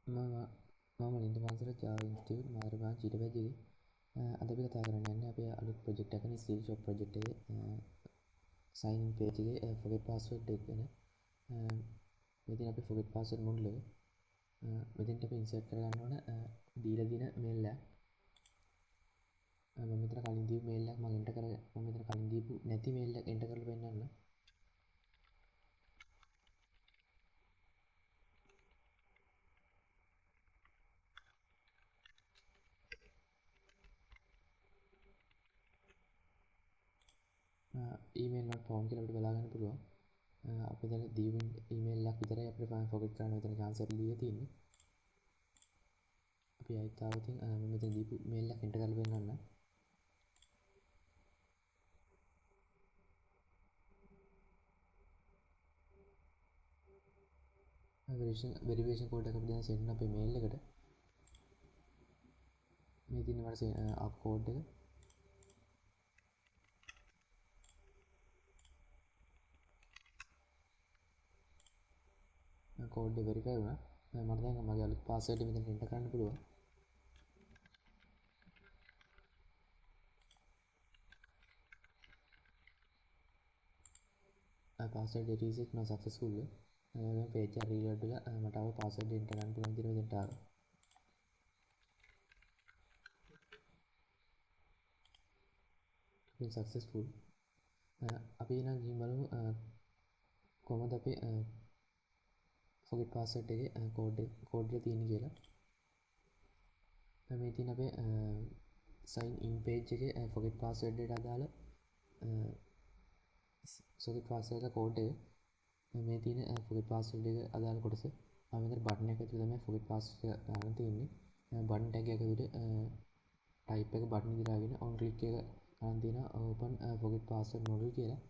මම මම මලින්ද පන්සල Java Institute Matara branch ඊට බැච් එකේ. අද අපි කතා කරන්න යන්නේ අපේ අලුත් ප්‍රොජෙක්ට් එක නේ, ස්කිල් ෂොප් ප්‍රොජෙක්ට් එකේ සයින් ඉන් පේජ් එකේ ෆොගෙට් පාස්වර්ඩ් එක ගැන. මෙතන අපි ෆොගෙට් පාස්වර්ඩ් මොඩල් එක මෙතෙන්ට අපි ඉන්සර්ට් කරගන්න ඕන දීලා දින මේල් එකක්. මම මෙතන කලින් දීපු මේල් එකක් මම එන්ටර් කර මම මෙතන කලින් දීපු නැති මේල් එකක් එන්ටර් කරලා පෙන්නන්න. ඊමේල් not found කියලා අපිට බලා ගන්න පුළුවන්. අපි දැන් දීපු ඊමේල් එකක් විතරයි අපිට ෆොගෙට් කරන්න මෙතන chance එකක් දීලා තියෙන්නේ. අපි ආයෙත් ආවොත් මම මෙතන දීපු මේල් එකක් එන්ටර් කරලා පෙන්නන්න. වෙරිෆිකේෂන් කෝඩ් එක අපි දැන් සෙන්ඩ් අපේ මේල් එකට. මේ තියෙන මට ආපු කෝඩ් එක. කෝඩ් එක වෙරිෆයි වුණා. මට දැන් මගේ අලුත් පාස්වර්ඩ් එක මෙතන එන්ටර් කරන්න පුළුවන්. පාස්වර්ඩ් එක රීසෙට් වුණා සක්සස්ෆුල්. මම පේජ් එක රීලෝඩ් වෙලා මට ආව පාස්වර්ඩ් එන්ටර් කරන්න පුළුවන් විදිහට මෙතනට ආවා. ඉතින් සක්සස්ෆුල්. අපි එහෙනම් ගිහින් බලමු කොහොමද අපේ ෆොගෙට් පාස්වර්ඩ් එකේ කෝඩ් එක තියෙන්නේ කියලා. මේ තියෙන අපේ සයින් ඉන් පේජ් එකේ ෆොගෙට් පාස්වර්ඩ් එකට අදාළ ෆොගෙට් පාස්වර්ඩ් එක කෝඩ් එක. මේ තියෙන ෆොගෙට් පාස්වර්ඩ් එක අදාළ කොටස. මම මෙතන බටන් එක ඇතුලේ තමයි ෆොගෙට් පාස්වර්ඩ් එක දාන්න තියෙන්නේ. බටන් ටැග් එක ඇතුලේ ටයිප් එක බටන් විදිහට අරගෙන ඔන් ක්ලික් එක අරන් තියෙනවා ඕපන් ෆොගෙට් පාස්වර්ඩ් මොඩල් කියලා.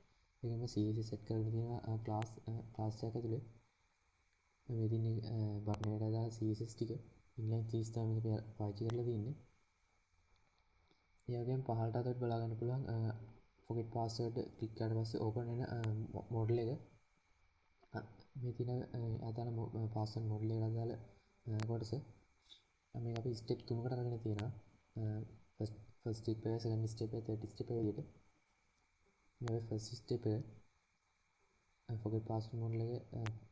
ඒකම CSS set කරගෙන තියෙනවා ක්ලාස් එක ඇතුලේ. මේ තියෙන්නේ බටන් එකට අදාළ CSS ටික ඉන්ලයින් CSS තමයි අපි පාවිච්චි කරලා තියෙන්නේ. ඒ වගේම පහළට අතට බලා ගන්න පුළුවන් ෆොගෙට් පාස්වර්ඩ් ක්ලික් කරාට පස්සේ ඕපන් වෙන මොඩල් එක. මේ තියෙන අදාළ පාස්වර්ඩ් මොඩල් එකට අදාළ කොටස. මේක අපි ස්ටෙප් තුනකට අරගෙන තියෙනවා. ෆස්ට් ස්ටෙප් එක, සෙකන්ඩ් ස්ටෙප් එක, තර්ඩ් ස්ටෙප් එක විදිහට. මේ අපි ෆස්ට් ස්ටෙප් එක ෆොගෙට් පාස්වර්ඩ් මොඩල් එකේ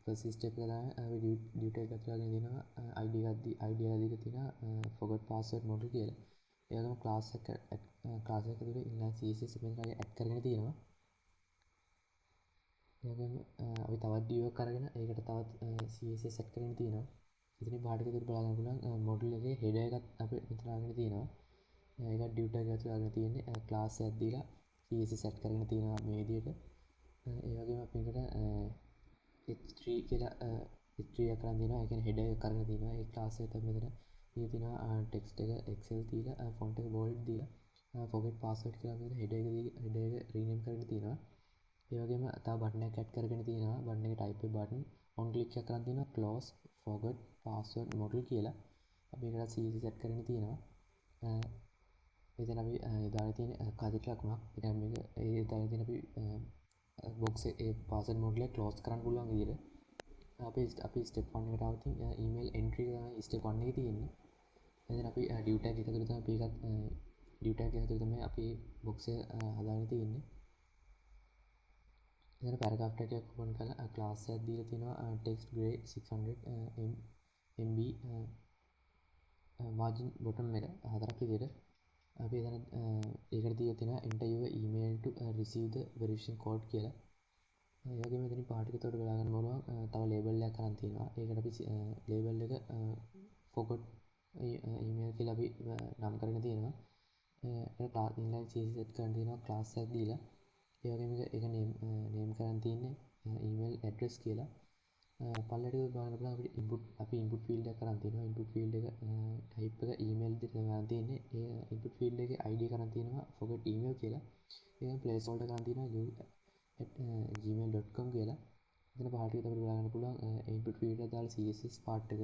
ෆස්ට් ස්ටෙප් එක තමයි අපි ඩිව් ටැග් එක ඇතුළේ අරගෙන තියෙනවා ID එකක් ID එකක් දීලා තියෙනවා ෆොගෙට් පාස්වර්ඩ් මොඩල් කියලා. ඒ වගේම ක්ලාස් එක ඇතුළේ ඉන්ලයින් CSS මෙතන ඇඩ් කරගෙන තියෙනවා. ඒ වගේම අපි තවත් ඩිව් එකක් අරගෙන ඒකට තවත් CSS add කරගෙන තියෙනවා. ඉතින් පහළට විතර බලා ගන්න පුළුවන් මොඩල් එකේ හෙඩර් එකත් අපි මෙතන අරගෙන තියෙනවා. ඒකත් ඩිව් ටැග් එක ඇතුළේ අරගෙන තියෙන්නේ ක්ලාස් එකක් දීලා CSS add කරගෙන තියෙනවා මේ විදිහට. ඒ වගේම අපි එකට h3 කියලා h3 එකක් අරන් තියෙනවා. ඒ කියන්නේ හෙඩර් එකක් අරගෙන තියෙනවා. ඒ ක්ලාස් එක තමයි මෙතන දීලා තියෙනවා ටෙක්ස්ට් එක Excel දීලා ෆොන්ට් එක බෝල්ඩ් දීලා ෆොගෙට් පාස්වර්ඩ් කියලා මෙතන හෙඩර් එක දීලා හෙඩර් එක රීනේම් කරගෙන තියෙනවා. ඒ වගේම තව බටන් එකක් ඇඩ් කරගෙන තියෙනවා. බටන් එකේ ටයිප් එක බටන් ඔන් ක්ලික් එකක් කරන් තියෙනවා ක්ලෝස් ෆොගෙට් පාස්වර්ඩ් මොඩල් කියලා. අපි ඒකට CSS add කරගෙන තියෙනවා. මෙතන අපි දාලා තියෙන කදිට ලකුණක්. ඒ කියන්නේ මේක ඒ දාලා තියෙන අපි බොක්ස් ඒ පාස්වර්ඩ් මොඩල් එක ක්ලෝස් කරන්න පුළුවන් විදිහට. අපි ස්ටෙප් 1 එකට આવොත් ඊමේල් එන්ට්‍රි එක තමයි ස්ටෙප් 1 එකේ තියෙන්නේ. එතන අපි ඩිව් ටැග් එක ඇතුළේ තමයි අපි ඒකත් ඩිව් ටැග් එක ඇතුළේ තමයි අපි බොක්ස් එක හදාගෙන තියෙන්නේ. එතන පැරග්‍රාෆ් ටැග් එකක් ඕපන් කරලා ක්ලාස් එකක් දීලා තියෙනවා text Grey 600 MB margin bottom එක හතරක් විදිහට. අපි එතන ඒකට දීලා තියෙනවා enter your email to receive the verification code කියලා. ඒ වගේම මෙතනින් පහට ගියොත් ඔයාලට බලා ගන්න පුළුවන් තව ලේබල් එකක් අරන් තියෙනවා. ඒකට අපි ලේබල් එක forgot email කියලා අපි නම් කරගෙන තියෙනවා. ඒක ක්ලාස් ඉන්ලයින් CSS set කරන් තියෙනවා ක්ලාස් එකක් දීලා. ඒ වගේම ඒක නේම් කරන් තියෙන්නේ email address කියලා. පල්ලෙහාට ගියොත් බලන්න පුළුවන් අපිට අපි ඉන්පුට් ෆීල්ඩ් එකක් අරන් තියෙනවා. ඉන්පුට් ෆීල්ඩ් එක ටයිප් එක email විදිහට තමයි අරන් තියෙන්නේ. ඒ ඉන්පුට් ෆීල්ඩ් එකේ ID කරන් තියෙනවා forget email කියලා. ඒ වගේම ප්ලේස් හෝල්ඩර් කරන් තියෙනවා you@gmail.com කියලා. එතන පහළට ගියොත් අපිට බලා ගන්න පුළුවන් ඉන්පුට් ෆීල්ඩ් එක දාලා CSS part එක.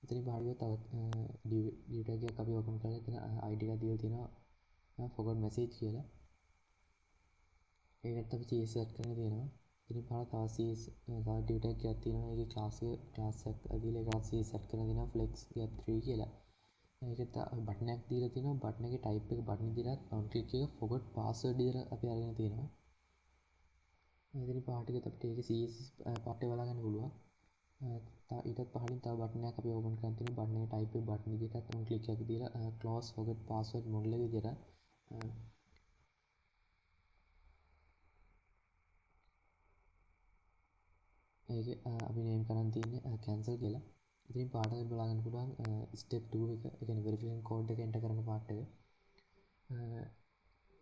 එතනින් පහළට ගියොත් තවත් ඩිව් ටැග් එකක් අපි ඕපන් කරලා එතන ID එකක් දීලා තියෙනවා forgot message කියලා. ඒකත් අපි CSS add කරගෙන තියෙනවා. ඉතින් පහළ තව CSS තව div tag එකක් තියෙනවා. ඒකේ ක්ලාස් එක ක්ලාස් එකක් දීලා ඒක CSS set කරලා දෙනවා flex gap 3 කියලා. ඒකෙත් බටන් එකක් දීලා තිනවා. බටන් එකේ ටයිප් එක බටන් දීලා on click එක forgot password දීලා අපි අරගෙන තියෙනවා. ඉතින් පහට ගියොත් අපිට ඒකේ CSS part එක බලා ගන්න පුළුවන්. තව ඊටත් පහළින් තව බටන් එකක් අපි ඕපන් කරන් තියෙනවා. බටන් එකේ ටයිප් එක බටන් විදිහටත් on click එකක් දීලා close forgot password model එක විදිහට ඒකේ අපි නේම් කරන් තියෙන්නේ cancel කියලා. ඉතින් පාට බලා ගන්න පුළුවන් ස්ටෙප් 2 එක, ඒ කියන්නේ වෙරිෆිකේෂන් කෝඩ් එක එන්ටර් කරන පාර්ට් එක.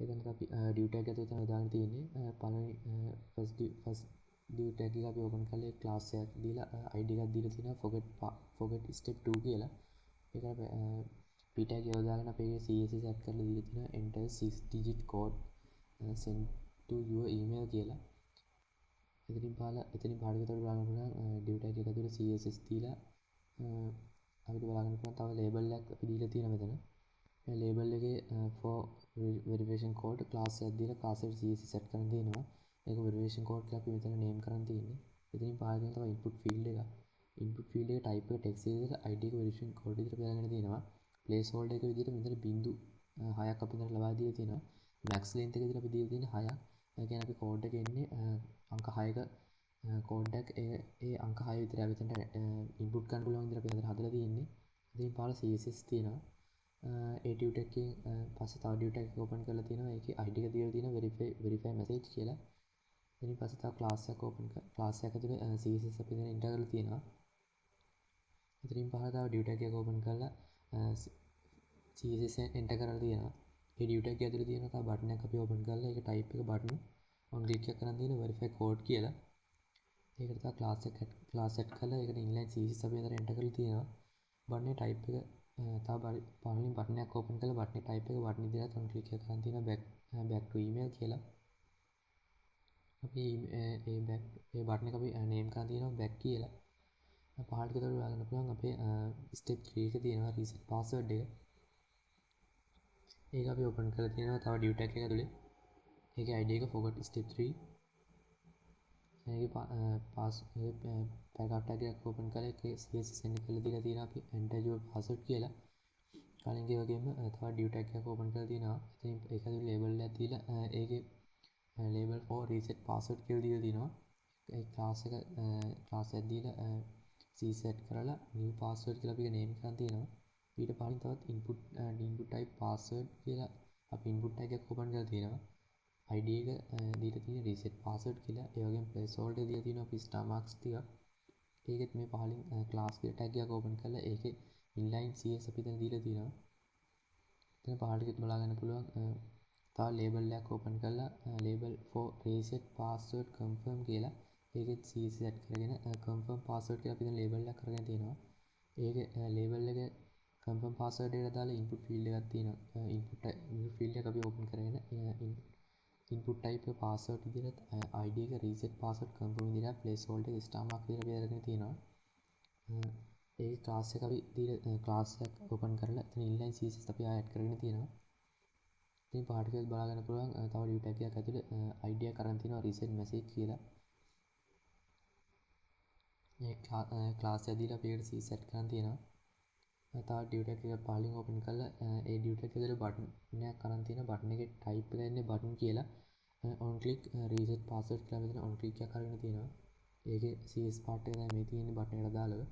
එතනත් අපි div tag ඇතුළේ තමයි දාගෙන තියෙන්නේ. පළවෙනි ෆස්ට් div tag එක අපි ඕපන් කරලා ඒ ක්ලාස් එකක් දීලා ID එකක් දීලා තියෙනවා forget step 2 කියලා. ඒක අපි p tag එක යොදාගෙන අපි ඒකේ CSS add කරලා දීලා තියෙනවා enter 6 digit code send to your email කියලා. එතනින් පහළ ගියොත් අපිට බලන්න පුළුවන් div tag එක ඇතුළේ CSS දීලා අපිට බලන්න පුළුවන් තව ලේබල් එකක් අපි දීලා තියෙනවා මෙතන. මේ ලේබල් එකේ for verification code class එකක් දීලා class එකට CSS set කරන් තියෙනවා. ඒක verification code කියලා අපි මෙතන name කරන් තියෙන්නේ. එතනින් පහළ තියෙන තව input field එකක්. input field එකේ type එක text විදිහට ID එක verification code විදිහට අපි අරගෙන තියෙනවා. placeholder එක විදිහට මෙතන බිංදු 6ක් අපි මෙතන ලබා දීලා තියෙනවා. max length එක විදිහට අපි දීලා තියෙන්නේ 6ක්. ඒ කියන්නේ අපි කෝඩ් එකේ එන්නේ අංක 6ක කෝඩ් එකක් ඒ අංක 6 විතරයි අපි එතනට ඉන්පුට් කරන්න පුළුවන් විදිහට අපි හදලා තියෙන්නේ. ඉතින් පහළ CSS තියෙනවා. ඒ div tag එකෙන් පස්සේ තව div tag එකක් ඕපන් කරලා තියෙනවා. ඒකේ ID එක දීලා තියෙනවා verify message කියලා. ඉතින් පස්සේ තව ක්ලාස් එකක් ඕපන් ක්ලාස් එකක් ඇතුලේ CSS අපි දැන් එන්ටර් කරලා තියෙනවා. ඉතින් පහළ තව div tag එකක් ඕපන් කරලා CSS enter කරලා තියෙනවා. ඒ div tag එක ඇතුලේ තියෙන තව බටන් එකක් අපි ඕපන් කරලා ඒකේ type එක බටන් on click එකක් කරන් තියෙන verify code කියලා. ඒකට තව ක්ලාස් එකක් ක්ලාස් සෙට් කරලා ඒකට inline CSS අපි අතර එන්ටර් කරලා තියෙනවා. බටන් එකේ type එක තව පහළින් බටන් එකක් ඕපන් කරලා බටන් එකේ type එක බටන් විදිහට on click එකක් කරන් තියෙනවා back to email කියලා. අපි ඒ back ඒ බටන් එක අපි නේම් කරන් තියෙනවා back කියලා. පහළට ගියොත් අපිට බලන්න පුළුවන් අපේ ස්ටෙප් 3 එක තියෙනවා reset password එක. ඒක අපි ඕපන් කරලා තියෙනවා තව div tag එක ඇතුලේ. ඒකේ ID එක forgot step 3. ඒකේ pass ඒ paragraph tag එකක් ඕපන් කරලා ඒකේ CSS send කරලා දීලා තියෙනවා අපි enter your password කියලා. කලින් ගිය වගේම තව div tag එකක් ඕපන් කරලා තියෙනවා. ඉතින් ඒක ඇතුලේ label එකක් දීලා ඒකේ label for reset password කියලා දීලා තියෙනවා. ඒ ක්ලාස් එක ක්ලාස් එකක් දීලා CSS set කරලා new password කියලා අපි නේම් කරන් තියෙනවා. ඊට පහලින් තවත් input type password කියලා අපි input tag එකක් ඕපන් කරලා තියෙනවා. ID එක දීලා තියෙන reset password කියලා. ඒ වගේම placeholder දීලා තියෙනවා අපි star marks ටිකක්. ඒකෙත් මේ පහලින් class කියලා tag එකක් ඕපන් කරලා ඒකේ inline CSS අපි දැන් දීලා තියෙනවා. එතන පහළට ගියොත් බලා ගන්න පුළුවන් තව label එකක් ඕපන් කරලා label for reset password confirm කියලා. ඒකෙත් CSS set කරගෙන confirm password කියලා අපි දැන් label එකක් අරගෙන තියෙනවා. ඒකේ label එක confirm password එකට දාලා input field එකක් තියෙනවා. Input field එක අපි ඕපන් කරගෙන input type එක password විදිහට ID එක reset password confirm විදිහට placeholder එක star mark විදිහට අපි අරගෙන තියෙනවා. ඒ ක්ලාස් එක අපි දීලා ක්ලාස් එකක් ඕපන් කරලා එතන inline CSS අපි ආයෙ ඇඩ් කරගෙන තියෙනවා. ඉතින් පහට ගියොත් බලා ගන්න පුළුවන් තව div tag එකක් ඇතුලේ ID එකක් අරන් තියෙනවා reset message කියලා. මේ ක්ලාස් එක දීලා අපි ඒකට CSS add කරන් තියෙනවා. තව div tag එකක් පහලින් ඕපන් කරලා ඒ div tag ඇතුලේ බටන් එකක් අරන් තියෙනවා. බටන් එකේ type එක එන්නේ බටන් කියලා. On click reset password කියලා මෙතන on click එකක් අරගෙන තියෙනවා. ඒකේ CSS part එක තමයි මේ තියෙන්නේ බටන් එකට අදාළව.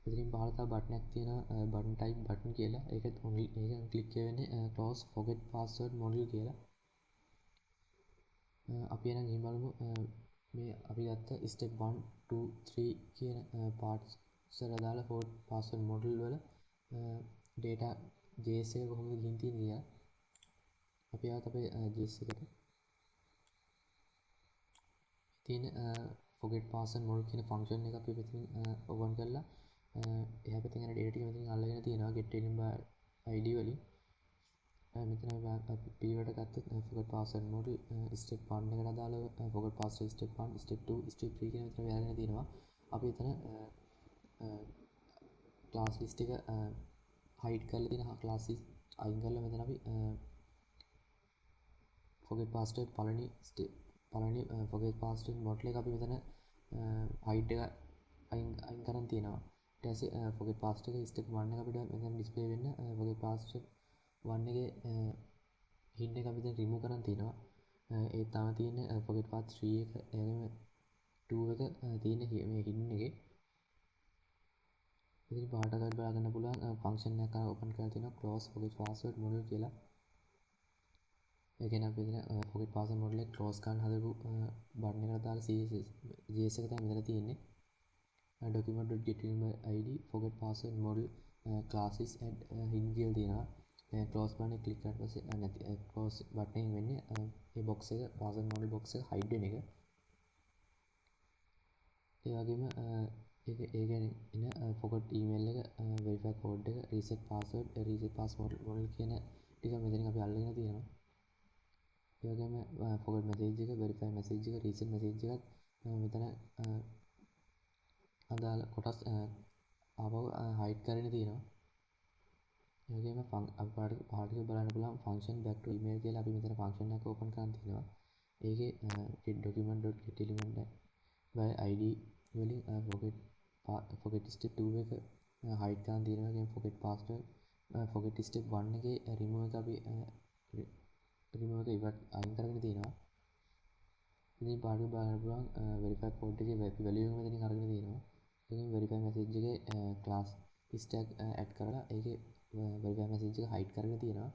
ඉතින් පහළ තව බටන් එකක් තියෙනවා බටන් type button කියලා. ඒකත් on ඒක on click වෙන්නේ close forget password model කියලා. අපි එහෙනම් ගිහින් බලමු මේ අපි ගත්ත step 1 2 3 කියන parts වල අදාළ forget password model වල data JS එක කොහොමද ගිහින් තියෙන්නේ කියලා. අපි ආවත් අපේ JS එකට තියෙන forget password model කියන function එක අපි මෙතනින් open කරලා එහා පැත්තෙන් යන data ටික මෙතනින් අල්ලගෙන තියෙනවා get element by id වලින්. මෙතන අපි P වලට ගත්තොත් forget password model step 1 එකට අදාළව forget password step 1 step 2 step 3 කියන විතර ව්‍යාගෙන තියෙනවා. අපි එතන class list එක hide කරලා තියෙන class list අයින් කරලා මෙතන අපි forget password පළවෙනි step පළවෙනි forget password model එක අපි මෙතන hide එක අයින් කරන් තියෙනවා. ඊට පස්සේ forget password එක step 1 එක අපිට මෙතන display වෙන්න forget password 1 එකේ hidden එක අපි දැන් remove කරන් තියෙනවා. ඒ තාම තියෙන forget pass 3 එක ඒ වගේම 2 එක තියෙන මේ hidden එකේ. ඉතින් පාට ගන්න බලා ගන්න පුළුවන් ෆන්ක්ෂන් එකක් ඕපන් කරලා තියෙනවා close forget password model කියලා. ඒ කියන්නේ අපි මෙතන forget password model එක close කරන්න හදපු බටන් එකට දාලා CSS JS එක තමයි මෙතන තියෙන්නේ. document.getElementById forget password model classes add hidden කියලා තියෙනවා. දැන් close button එක ක්ලික් කරාට පස්සේ නැති close button එකෙන් වෙන්නේ මේ box එක password model box එක hide වෙන එක. ඒ වගේම ඒක ඒ කියන්නේ එන forgot email එක verify code එක reset password reset password model කියන ටික මෙතනින් අපි අල්ලගෙන තියෙනවා. ඒ වගේම forgot message එක verify message එක reset message එකත් මෙතන අදාළ කොටස් ආපහු hide කරගෙන තියෙනවා. ඒ වගේම අපි පාට ටික බලන්න පුළුවන් function back to email කියලා අපි මෙතන function එකක් open කරන් තියෙනවා. ඒකේ document.getElement by id වලින් forget step 2 එක hide කරන් තියෙනවා. ඒ වගේම forget password forget step 1 එකේ remove එක අපි remove එක ඉවත් අයින් කරගෙන තියෙනවා. ඉතින් පාට ටික බලන්න පුළුවන් verify code එකේ value එක මෙතනින් අරගෙන තියෙනවා. ඒ වගේම verify message එකේ class stack add කරලා ඒකේ verify message එක hide කරගෙන තියෙනවා.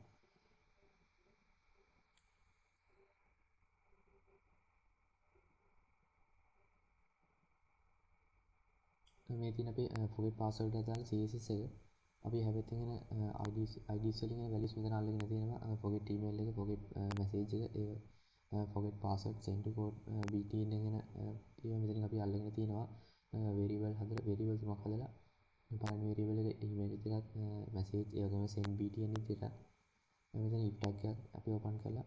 මේ තියෙන අපේ forget password එක දාලා CSS එක අපි හැබැයි එන IDs වලින් එන values මෙතන අල්ලගෙන තියෙනවා. Forget email එක forget message එක ඒ forget password send to code btn එක එන ඒවා මෙතනින් අපි අල්ලගෙන තියෙනවා. Variable හදලා variable තුනක් හදලා පළවෙනි variable එක email විදිහට message ඒ වගේම send btn විදිහට මෙතන if tag එකක් අපි open කරලා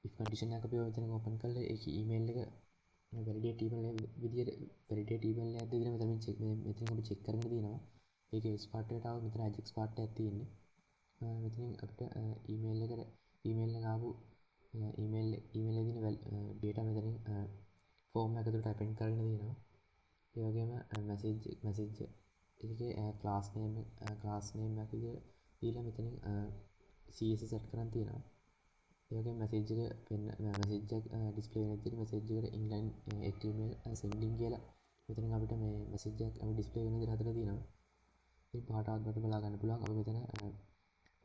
if condition එකක් අපි මෙතන open කරලා ඒකේ email එක validate email විදියට validate email එකක් දෙන්න මෙතන check මෙතනින් අපි check කරගෙන තියෙනවා. ඒකේ s part එකට ආව මෙතන ajax part එකක් තියෙන්නේ. මෙතනින් අපිට email එකට email එක ආපු email එකේ තියෙන data මෙතනින් form එක ඇතුළට append කරගෙන තියෙනවා. ඒ වගේම message ඒකේ class name එක විදියට දීලා මෙතනින් CSS set කරන් තියෙනවා. ඒ වගේම message එක පෙන්න message එක display වෙන විදියට message එකට inline HTML sending කියලා මෙතනින් අපිට මේ message එකක් අපි display වෙන විදියට හදලා තියෙනවා. ඉතින් පහට ආවත් බලා ගන්න පුළුවන් අපි මෙතන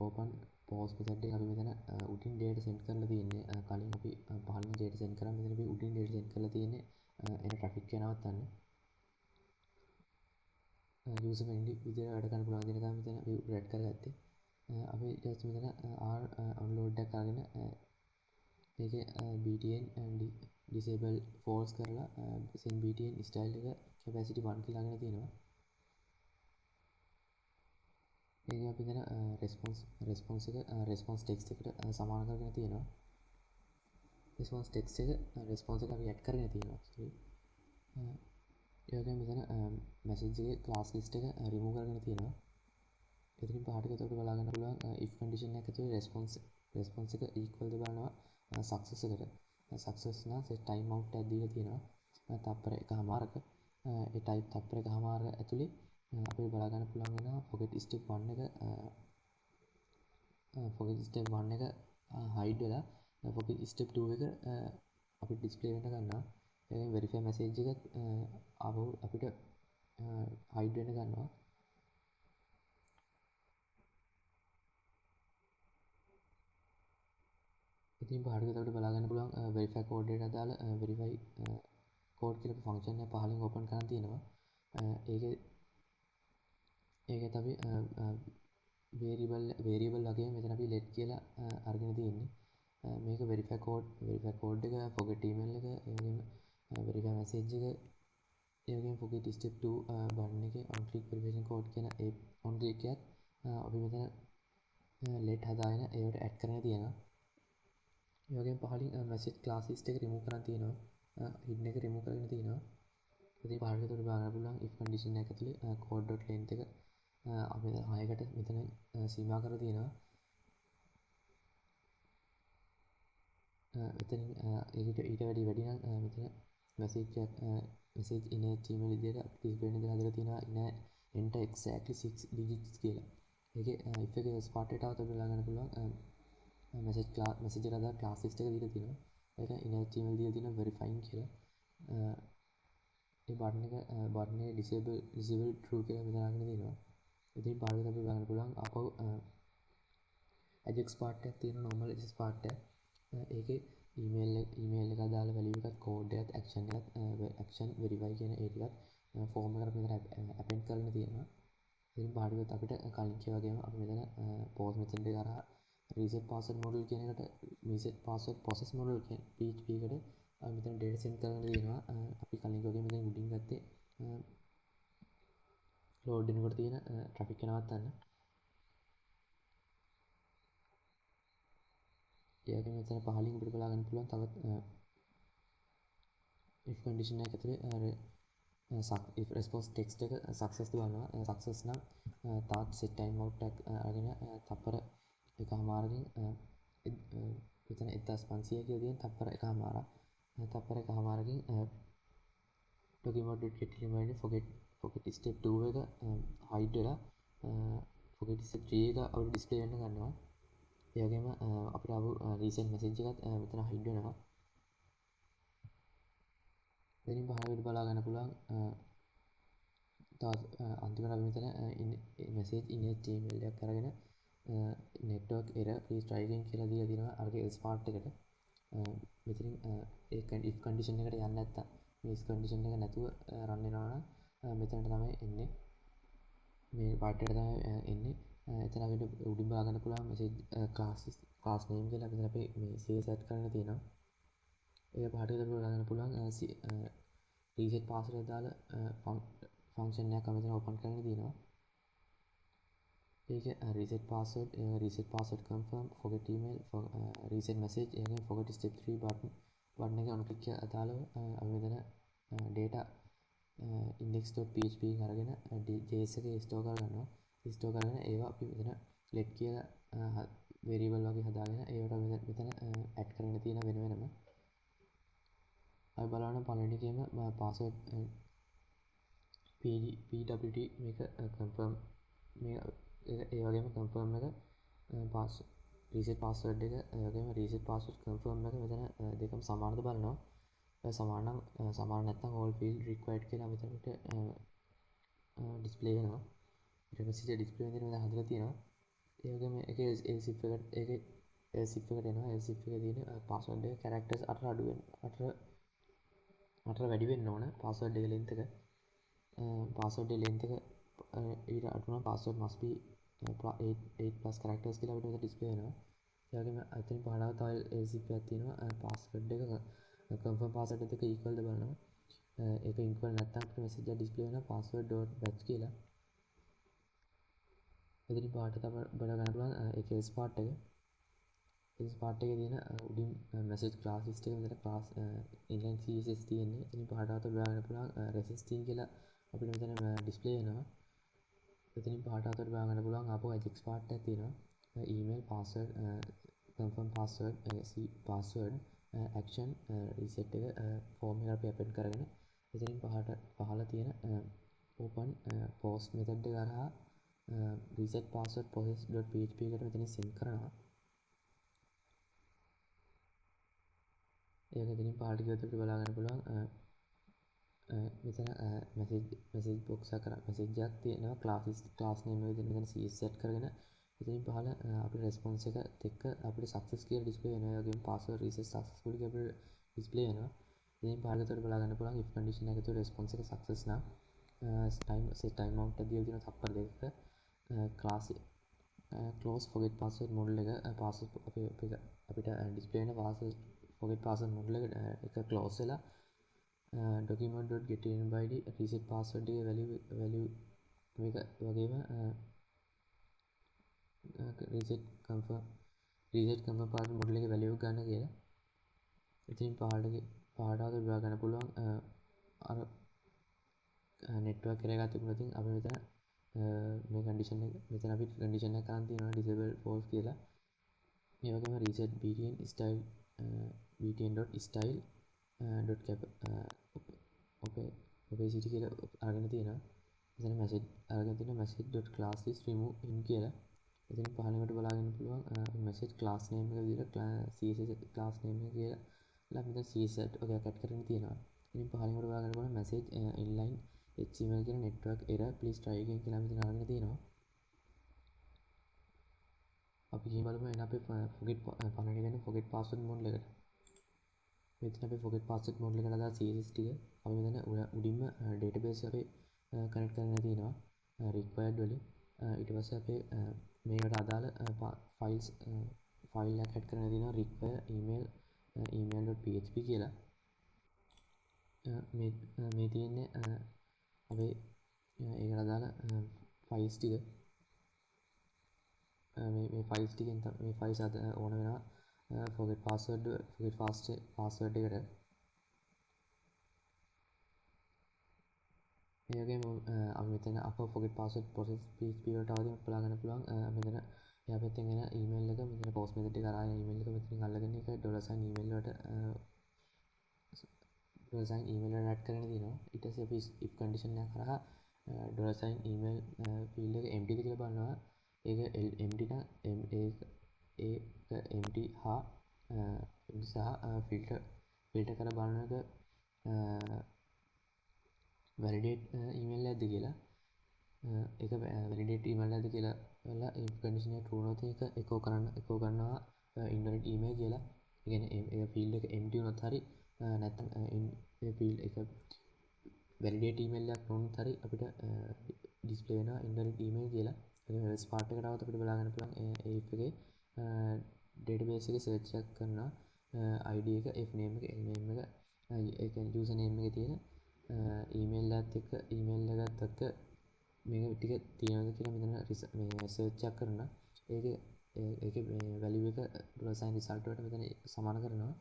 open post method එක අපි මෙතන උඩින් data send කරලා තියෙන්නේ. කලින් අපි පහළින් data send කරා මෙතන අපි උඩින් data send කරලා තියෙන්නේ එන traffic එක නවත්තන්න. User friendly විදියට වැඩ කරන්න පුළුවන් දෙන තමයි මෙතන අපි රෙඩ් කරගත්තේ. අපි ඊට පස්සේ මෙතන R unload එකක් අරගෙන ඒකේ btn disable false කරලා send btn style එක capacity 1 කියලා අරගෙන තියෙනවා. ඒක අපි මෙතන response එක response text එකට සමාන කරගෙන තියෙනවා. Response text එක response එක අපි add කරගෙන තියෙනවා. Sorry. ඒ වගේම මෙතන message එකේ class list එක remove කරගෙන තියෙනවා. එතනින් පහට ගියොත් අපිට බලා ගන්න පුළුවන් if condition එක ඇතුලේ response එක equal ද බලනවා success එකට. Success නම් set time out එකක් දීලා තියෙනවා. තප්පර 1.5ක. ඒ type තප්පර 1.5 ඇතුලේ අපිට බලා ගන්න පුළුවන් වෙනවා forget step 1 එක forget step 1 එක hide වෙලා forget step 2 එක අපිට display වෙන්න ගන්නවා. ඒ වගේම verify message එකත් ආපහු අපිට hide වෙන්න ගන්නවා. ඉතින් පහට ගියොත් අපිට බලා ගන්න පුළුවන් verify code එකට අදාළ verify code කියලා ෆන්ක්ෂන් එක පහලින් ඕපන් කරන් තියෙනවා. ඒකත් අපි variable වගේම මෙතන අපි let කියලා අරගෙන තියෙන්නේ. මේක verify code එක forget email එක ඒ වගේම verify message එක ඒ වගේම forget step 2 button එකේ on click verification code කියන ඒ on click එකත් අපි මෙතන let හදාගෙන ඒවට add කරගෙන තියෙනවා. ඒ වගේම පහලින් message class list එක remove කරන් තියෙනවා. Hidden එක remove කරගෙන තියෙනවා. ඉතින් පහළට උඩ බලන්න පුළුවන් if condition එක ඇතුලේ code.length එක අපි 6කට මෙතන සීමා කරලා තියෙනවා. එතනින් ඒකට ඊට වැඩි වැඩි නම් මෙතන මැසේජ් එකක් මැසේජ් ඉන HTML විදියට අපිට ඩිස්ප්ලේ වෙන විදිහට හදලා තියෙනවා ඉන enter exactly 6 digits කියලා. ඒකේ if එකේ else part එකට આવත් අපිට බලා ගන්න පුළුවන් මැසේජ් ක්ලාස් මැසේජ් එකට අදාළ ක්ලාස් ලිස්ට් එක දීලා තියෙනවා. ඒක ඉන HTML දීලා තියෙනවා verifying කියලා. ඒ බටන් එක බටන් එකේ disable true කියලා මෙතන අරගෙන තියෙනවා. ඉතින් පාර්ට් එක අපිට බලන්න පුළුවන් ආපහු Ajax part එකක් තියෙනවා, normal Ajax part එකක්. ඒකේ email එක අදාළ value එකත් code එකත් action එකත් action verify කියන ඒ ටිකත් form එකට මෙතන append කරන්න තියෙනවා. ඉතින් පාර්ට් එකත් අපිට කලින් කිව්වා වගේම අපි මෙතන post method එක හරහා reset password model කියන එකට reset password process model කියන PHP එකට අපි මෙතන data send කරන්න තියෙනවා. අපි කලින් කිව්වා වගේ මෙතන උඩින් ගත්තේ load වෙනකොට තියෙන traffic එක නවත්තන්න. ඒ වගේම මෙතන පහලින් අපිට බලා ගන්න පුළුවන් තවත් if condition එක ඇතුලේ අර if response text එක success ද බලනවා. Success නම් තවත් set time out එකක් අරගෙන තප්පර එකහමාරකින් මෙතන 1500 කියලා තියෙන තප්පර එකහමාරක්. තප්පර එකහමාරකින් document.get element forget step 2 එක hide වෙලා forget step 3 එක අපිට display වෙන්න ගන්නවා. ඒ වගේම අපිට ආපු recent message එකත් මෙතන hide වෙනවා. එතනින් පහළට බලා ගන්න පුළුවන් තවත් අන්තිමට අපි මෙතන message in HTML එකක් අරගෙන network error please try again කියලා දීලා තියෙනවා අරගේ else part එකට. මෙතනින් ඒ if condition එකට යන්නේ නැත්තම් මේ if condition එක නැතුව run වෙනවා නම් මෙතනට තමයි එන්නේ. මේ part එකට තමයි එන්නේ. එතන අපිට උඩින් බලා ගන්න පුළුවන් message class name කියලා මෙතන අපි මේ CSS add කරන්න තියෙනවා. ඒ පාට එකට බලා ගන්න පුළුවන් reset password එක දාලා function එකක් අපි මෙතන open කරන්න තියෙනවා. ඒක reset password, reset password confirm, forget email, reset message, ඒ වගේම forget step 3 button එක on click එක අදාළව අපි මෙතන data index.php එකෙන් අරගෙන JS එකේ store කරගන්නවා. store කරගෙන ඒවා අපි මෙතන let කියලා variable වගේ හදාගෙන ඒවට අපි මෙතන add කරන්න තියෙන වෙන වෙනම. අපි බලනවා පළවෙනි එකේම password PWD මේක confirm මේ ඒ වගේම confirm එක reset password එක ඒ වගේම reset password confirm එක මෙතන දෙකම සමානද බලනවා. සමාන නම් සමාන නැත්නම් all field required කියලා මෙතනට display වෙනවා. ඊට පස්සේ display වෙන දේ මෙතන හදලා තියෙනවා. ඒ වගේම ඒකේ else if එකට ඒකේ else if එකට එනවා. else if එකේ තියෙන password එක characters අතර අඩු වෙන අතර වැඩි වෙන්න ඕන password එකේ length එක. Password එකේ length එක ඊට අඩු නම් password must be 8 plus characters කියලා අපිට මෙතන display වෙනවා. ඒ වගේම අතනින් පහළව තව else if එකක් තියෙනවා. Password එක confirm password එක equal ද බලනවා. ඒක equal නැත්නම් අපිට message එකක් display වෙනවා password dot match කියලා. එතනින් පහළට තව බලා ගන්න පුළුවන් ඒකේ else part එක. else part එකේ තියෙන උඩින් message class list එක මෙතන class inline CSS තියෙන්නේ. එතනින් පහළට තව බලා ගන්න පුළුවන් resisting කියලා අපිට මෙතන display වෙනවා. එතනින් පහළට තව බලා ගන්න පුළුවන් ආපහු Ajax part එකක් තියෙනවා. Email password confirm password C password action reset එක form එක අපි append කරගෙන එතනින් පහළ තියෙන open post method එක හරහා reset password process.php එකට මෙතනින් send කරනවා. ඒක එතනින් පහළට ගියොත් අපිට බලා ගන්න පුළුවන් මෙතන message box එක message එකක් තියෙනවා class name එක විදිහට මෙතන CS set කරගෙන එතනින් පහළ අපිට response එකත් එක්ක අපිට success කියලා display වෙනවා. ඒ වගේම password reset successfully කියලා අපිට display වෙනවා. එතනින් පහළට උඩ බලා ගන්න පුළුවන් if condition එක තුළ response එක success නම් time set time out එක දීලා තියෙනවා තප්පර දෙකක. Class close forget password model එක password අපිට display වෙන password forget password model එක close වෙලා document.get element by id reset password එකේ value මේක වගේම reset confirm password model එකේ value එක ගන්න කියලා. ඉතින් පහළට ආවොත් බලා ගන්න පුළුවන් අර network error එකක් තිබුණා. ඉතින් අපි මෙතන මේ condition එක මෙතන අපි condition එක අරන් තියෙනවා disable false කියලා. ඒ වගේම reset btn style btn.style .cap opacity කියලා අරගෙන තියෙනවා. එතන message අරගෙන තියෙනවා message.class list remove in කියලා. එතනින් පහළට බලාගන්න පුළුවන් message class name එක විදිහට CSS class name එක කියලා මෙතන CSS එකක් ඇඩ් කරගෙන තියෙනවා. ඉතින් පහළින් බලාගන්න පුළුවන් message inline HTML කියන network error please try again කියලා මෙතන අරගෙන තියෙනවා. අපි ගිහින් බලමු එන අපේ forget පළවෙනි වෙන forget password model එකට. මෙතන අපේ forget password model එකට අදාළ CSS ටික අපි මෙතන උඩින්ම database අපේ කනෙක්ට් කරගෙන තියෙනවා required වලින්. ඊට පස්සේ අපේ මේකට අදාළ ෆයිල්ස් ෆයිල් එකක් ඇඩ් කරගෙන තියෙනවා require email email.php කියලා. මේ මේ තියෙන්නේ අපේ ඒකට අදාළ ෆයිල්ස් ටික. මේ මේ ෆයිල්ස් ටිකෙන් මේ ෆයිල්ස් අද ඕන වෙනවා forget password forget password එකට. ඒ වගේම අපි මෙතන අප forget password process php වලට આવදී බලා ගන්න පුළුවන්. මෙතන එයා පැත්තෙන් එන email එක මෙතන post method එක අරගෙන email එක මෙතනින් අල්ලගෙන ඒක $sign email වලට $sign email වලට ඇඩ් කරගෙන තියෙනවා. ඊට පස්සේ අපි if condition එක හරහා $sign email field එක empty ද කියලා බලනවා. ඒක empty නම් ඒක empty හා empty සහ ෆිල්ටර් කරලා බලන එක වැලිඩේට් ඊමේල් එකක්ද කියලා. ඒක වැලිඩේට් ඊමේල් එකක්ද කියලා බලලා if condition එක true වුණොත් ඒක echo කරන්න echo කරනවා invalid email කියලා. ඒ කියන්නේ ඒ ෆීල්ඩ් එක empty වුණොත් හරි නැත්නම් ඒ ෆීල්ඩ් එක වැලිඩේට් ඊමේල් එකක් නොවුනොත් හරි අපිට ඩිස්ප්ලේ වෙනවා invalid email කියලා. ඒ වගේම else part එකට આવත් අපිට බලා ගන්න පුළුවන් ඒ if එකේ ඩේටාබේස් එකේ සර්ච් එකක් කරනවා ID එක f name එක l name එක ඒ කියන්නේ user name එකේ තියෙන ඊමේල් එකත් එක්ක ඊමේල් එකත් එක්ක මේක ටික තියෙනවද කියලා මෙතන මේ සර්ච් එකක් කරනවා. ඒකේ ඒකේ මේ වැලියු එක $sign result වලට මෙතන සමාන කරනවා.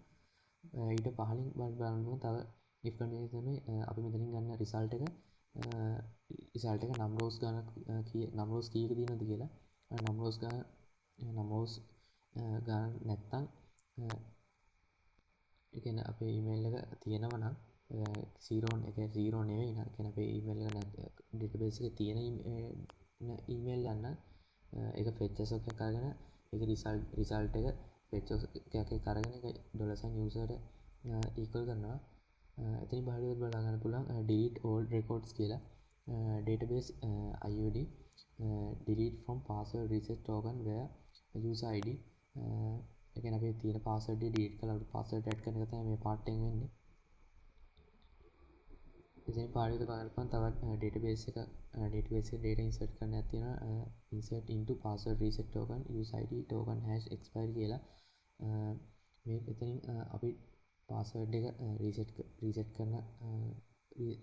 ඊට පහලින් බලන්න පුළුවන් තව if condition තමයි අපි මෙතනින් ගන්න රිසල්ට් එක රිසල්ට් එක නම් රෝස් ගාන කී නම් රෝස් කීයක තියෙනවද කියලා. නම් රෝස් ගාන නම් රෝස් ගාන නැත්තම් ඒ කියන්නේ අපේ ඊමේල් එක තියෙනවා නම් 0 ඒ කියන්නේ 0 නෙවෙයි නේද? ඒ කියන්නේ අපේ ඊමේල් එක ඩේටාබේස් එකේ තියෙන ඊමේල් යන්න ඒක ෆෙච් එකක් අරගෙන ඒක රිසල්ට් එක ෆෙච් එකක් අරගෙන ඒක $sign user ට ඉක්වල් කරනවා. එතනින් පහළට බලා ගන්න පුළුවන් delete all records කියලා. Database IOD delete from password reset token where user ID ඒ කියන්නේ අපේ තියෙන password එක delete කරලා අපිට password add කරන එක තමයි මේ part එකෙන් වෙන්නේ. ඉතින් පාඩියට බලන්න පුළුවන් තවත් database එක database එකේ data insert කරන්න එකක් තියෙනවා insert into password reset token user ID token hash expire කියලා. මේ එතනින් අපි password එක reset කරන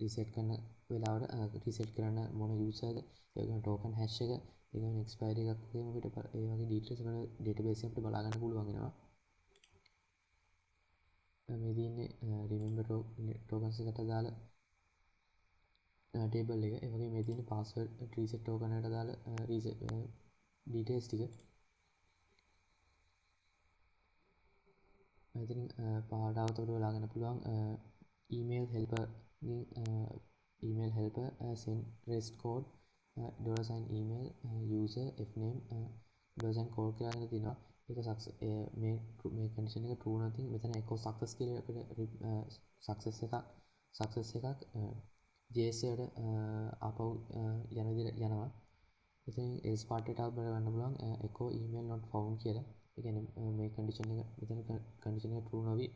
reset කරන වෙලාවට reset කරන්න මොන user ද ඒ වගේම token hash එක ඒ වගේම expiry එකක් වගේම අපිට ඒ වගේ details අපිට database එකෙන් අපිට බලා ගන්න පුළුවන් වෙනවා. මේ තියෙන්නේ remember tokens එකට අදාළ ටේබල් එක. ඒ වගේම මේ තියෙන password reset token එකට අදාළ reset details ටික. ඉතින් පහළට આવත් අපිට බලා ගන්න පුළුවන් email helper ගෙන් email helper send rest code $sign email user f name $sign code කියලා ගන්න තියෙනවා. ඒක success මේ මේ condition එක true නැතිනම් මෙතන echo success කියලා අපිට success එකක් JS එකට ආපහු යන විදිහට යනවා. ඉතින් else part එකට ආව බලන්න පුළුවන් echo email not found කියලා. ඒ කියන්නේ මේ condition එක මෙතන condition එක true නොවි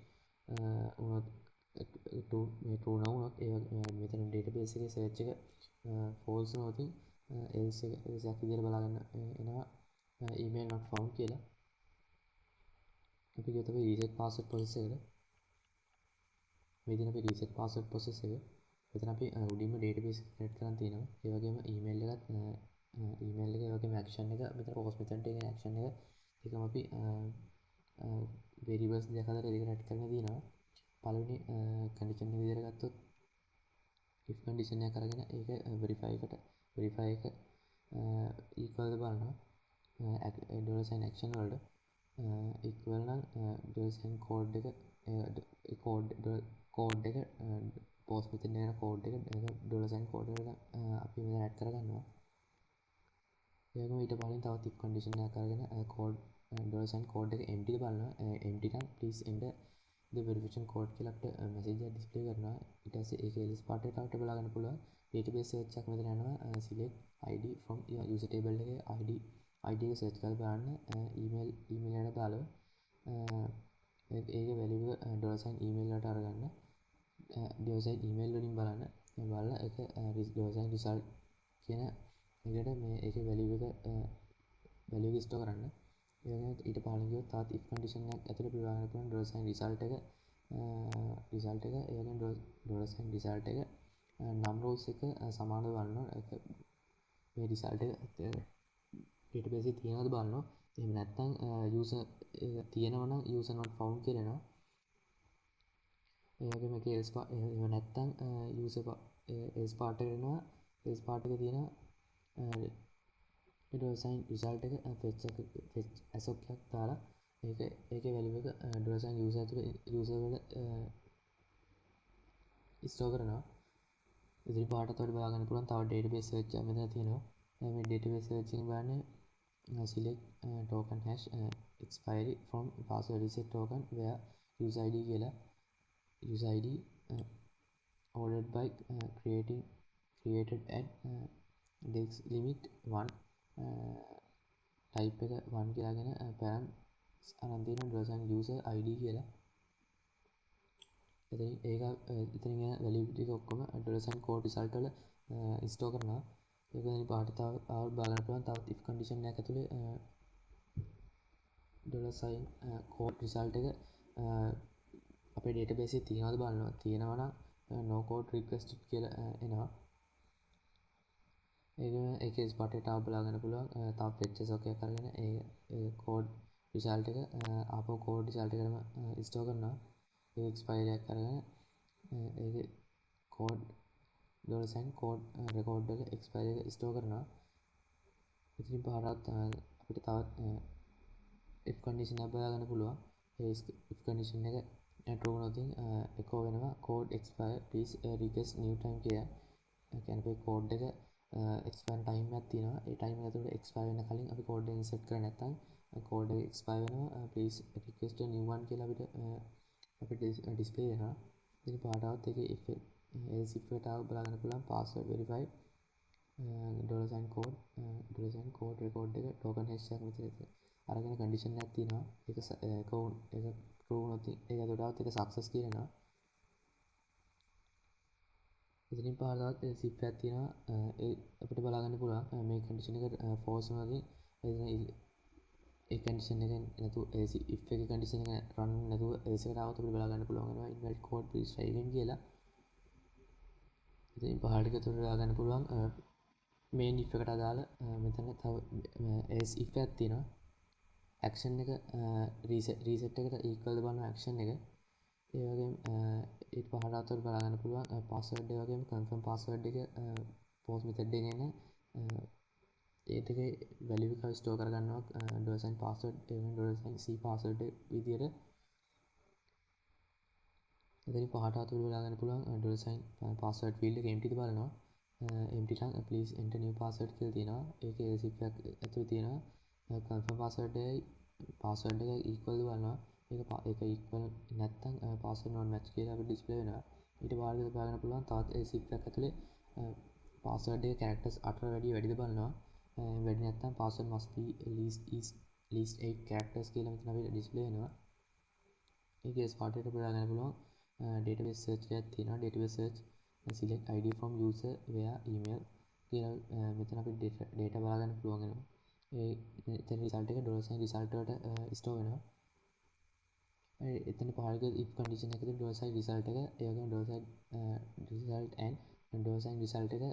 වුණොත් true මේ true නොවුනොත් ඒ වගේ මෙතන database එකේ search එක false වුණොත් else එක else එකක් විදිහට බලාගන්න එනවා email not found කියලා. අපි ගියොත් අපි reset password process එකට. මේ දින අපි reset password process එක මෙතන අපි උඩින්ම database connect කරන් තියෙනවා. ඒ වගේම email එකත් email එක ඒ වගේම action එක මෙතන post method එකේ action එක දෙකම අපි variables දෙක අතර දෙක connect කරගෙන තියෙනවා. පළවෙනි condition එක විදිහට ගත්තොත් if condition එක අරගෙන ඒක verify එකට verify එක equal ද බලනවා $sign action වලට. ඉක්වල් නම් ඩොලර් සයින් කෝඩ් එක, කෝඩ් කෝඩ් එක, පෝස්ට් මෙතන එන කෝඩ් එක, ඒක ඩොලර් සයින් කෝඩ් එකට අපි මෙතන ඇඩ් කරගන්නවා. ඒ වගේම ඊට පහලින් තවත් if condition එකක් අරගෙන කෝඩ් ඩොලර් සයින් කෝඩ් එක empty ද බලනවා. Empty නම් "Please enter the verification code" කියලා අපිට මැසේජ් එකක් ඩිස්ප්ලේ කරනවා. ඊට පස්සේ ඒකේ else part එකට අපිට බලා ගන්න පුළුවන් database search එකක් මෙතන යනවා. Select id from user table එකේ id id එක සර්ච් කරලා බලන්න email email එකට දාලා ඒකේ value එක ඩොලර් සයින් email වලට අරගන්න. ඩොලර් සයින් email වලින් බලන්න. බලලා ඒක ඩොලර් සයින් result කියන එකට මේ ඒකේ value එක ස්ටෝර් කරන්න. ඒ වගේම ඊට පහළින් ගියොත් තවත් if condition එකක් ඇතුලේ අපි බලන්න පුළුවන් ඩොලර් සයින් රිසල්ට් එක, ඒ වගේම ඩොලර් සයින් රිසල්ට් එක නම් රෝස් එක සමානව බලනවා. ඒක මේ රිසල්ට් එක ඩේටාබේස් එකේ තියෙනවද බලනවා. එහෙම නැත්නම් යූසර් ඒක තියෙනවා නම් user not found කියලා එනවා. ඒ වගේම ඒකේ else එහෙම නැත්නම් යූසර් else part එකට එනවා. Else part එකේ තියෙනවා ඩොලර් සයින් රිසල්ට් එක ෆෙච් එක, ෆෙච් ඇසොක් එකක් දාලා ඒකේ වැලියු එක ඩොලර් සයින් යූසර් ඇතුලේ යූසර් වල ස්ටෝර් කරනවා. ඉදිරි පාඩට අපිට බලා ගන්න පුළුවන් තව ඩේටාබේස් සර්ච් එකක් මෙතන තියෙනවා. මේ ඩේටාබේස් සර්ච් එකෙන් බලන්නේ select token hash expiry from password reset token where user id කියලා, user id ordered by creating created at days limit 1, type එක 1 කියලාගෙන param අරන් තියෙනවා dollar sign user id කියලා. එතනින් ඒක එතනින් එන වැලියු ටික ඔක්කොම ඩොලර් සයින් කෝඩ් රිසල්ට් වල ස්ටෝර් කරනවා. ඒක වෙන පාට තව ආව බලන්න පුළුවන් තවත් if condition එකක් ඇතුලේ ඩොලර් සයින් කෝඩ් රිසල්ට් එක අපේ ඩේටාබේස් එකේ තියෙනවද බලනවා. තියෙනවා නම් "No code requested" කියලා එනවා. ඒකම ඒකේ ස්පොට් එකට ආව බලා ගන්න පුළුවන් තව ෆෙච් එකක් අරගෙන ඒ කෝඩ් රිසල්ට් එක ආපහු කෝඩ් රිසල්ට් එකටම ස්ටෝර් කරනවා. ඒ එක්ස්පයරි එකක් අරගෙන ඒකේ code dollar sign code record වල එක්ස්පයරි එක ස්ටෝර් කරනවා. ඉතින් පහරත් අපිට තවත් if condition එකක් බලා ගන්න පුළුවන්. ඒ if condition එක true වුණොත් echo වෙනවා "Code expire, please request new time" කියලා. ඒ කියන්නේ අපේ කෝඩ් එක එක්ස්පයර් ටයිම් එකක් තියෙනවා. ඒ ටයිම් එක ඇතුළත එක්ස්පයර් වෙන කලින් අපි කෝඩ් එක ඉන්සර්ට් කරේ නැත්නම් කෝඩ් එක එක්ස්පයර් වෙනවා, "Please request a new one" කියලා අපිට ඩිස්ප්ලේ වෙනවා. ඉතින් පාට ඒකේ if else if එකට ආව බලා ගන්න පුළුවන් password verify dollar sign code dollar sign code record එක token hash එකක් මෙතන අරගෙන කන්ඩිෂන් එකක් තියෙනවා. ඒක ඒක true වුණොත් ඒක ඇතුළට ආවොත් ඒක success කියලා එනවා. ඉතින් පහළවත් else if එකක් තියෙනවා. ඒ අපිට බලා ගන්න පුළුවන් මේ කන්ඩිෂන් එක false වුණොත් ඒ කන්ඩිෂන් එක නැතුව else if එකේ කන්ඩිෂන් එක රන් නැතුව else එකට ආවොත් අපිට බලා ගන්න පුළුවන් වෙනවා "Invalid code, please try again" කියලා. ඉතින් පහළට ගියොත් බලා ගන්න පුළුවන් මේන් if එකට අදාළ මෙතන තව else if එකක් තියෙනවා. ඇක්ෂන් එක රීසෙට් රීසෙට් එකට ඉක්වල් බලනවා ඇක්ෂන් එක. ඒ වගේම ඊට පහළ අතට බලා ගන්න පුළුවන් පාස්වර්ඩ් එක වගේම කන්ෆර්ම් පාස්වර්ඩ් එක පෝස්ට් මෙතඩ් එකේ එන ඒ දෙකේ වැලියු එක ස්ටෝර් කරගන්නවා ඩොලර් සයින් පාස්වර්ඩ් ඒ වගේම ඩොලර් සයින් C password විදියට. එතනින් පහට අතුරු බලා ගන්න පුළුවන් ඩොලර් සයින් පාස්වර්ඩ් ෆීල්ඩ් එක empty ද බලනවා. Empty නම් "Please enter new password" කියලා තියෙනවා. ඒකේ else if එකක් ඇතුළේ තියෙනවා කන්ෆර්ම් පාස්වර්ඩ් එකයි පාස්වර්ඩ් එකයි ඉක්වල් ද බලනවා. ඒක ඉක්වල් නැත්නම් "Password not match" කියලා අපිට ඩිස්ප්ලේ වෙනවා. ඊට පස්සේ බලා ගන්න පුළුවන් තවත් else if එකක් ඇතුලේ පාස්වර්ඩ් එක කැරක්ටර්ස් 8 වැඩිය වැඩිද බලනවා. වැඩි නැත්නම් "Password must be least is least 8 characters" කියලා මෙතන අපිට ඩිස්ප්ලේ වෙනවා. ඒකේ ස්පාට් එකට බලා ගන්න පුළුවන් database search එකක් තියෙනවා. Database search select id from user where email කියලා මෙතන අපිට data බලා ගන්න පුළුවන් වෙනවා. ඒ එතන රිසල්ට් එක ඩොලර් සයින් රිසල්ට් වලට ස්ටෝර් වෙනවා. එතන පහළ if condition එකේදී ඩොලර් සයින් රිසල්ට් එක, ඒ වගේම dollar sign result and dollar sign result එක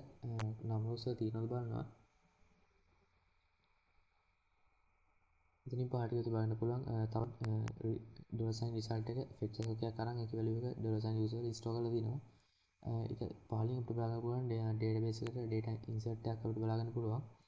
නම් රෝස් වල තියෙනවද බලනවා. එතනින් පහළට ගියොත් බලන්න පුළුවන් තවත් ඩොලර් සයින් රිසල්ට් එක ෆෙච් එකක් අරන් ඒකේ වැලියු එක ඩොලර් සයින් යූසර් වල ස්ටෝර් කරලා තියෙනවා. ඒක පහළින් අපිට බලන්න පුළුවන් ඩේටාබේස් එකට ඩේටා ඉන්සර්ට් එකක් අපිට බලා ගන්න පුළුවන්.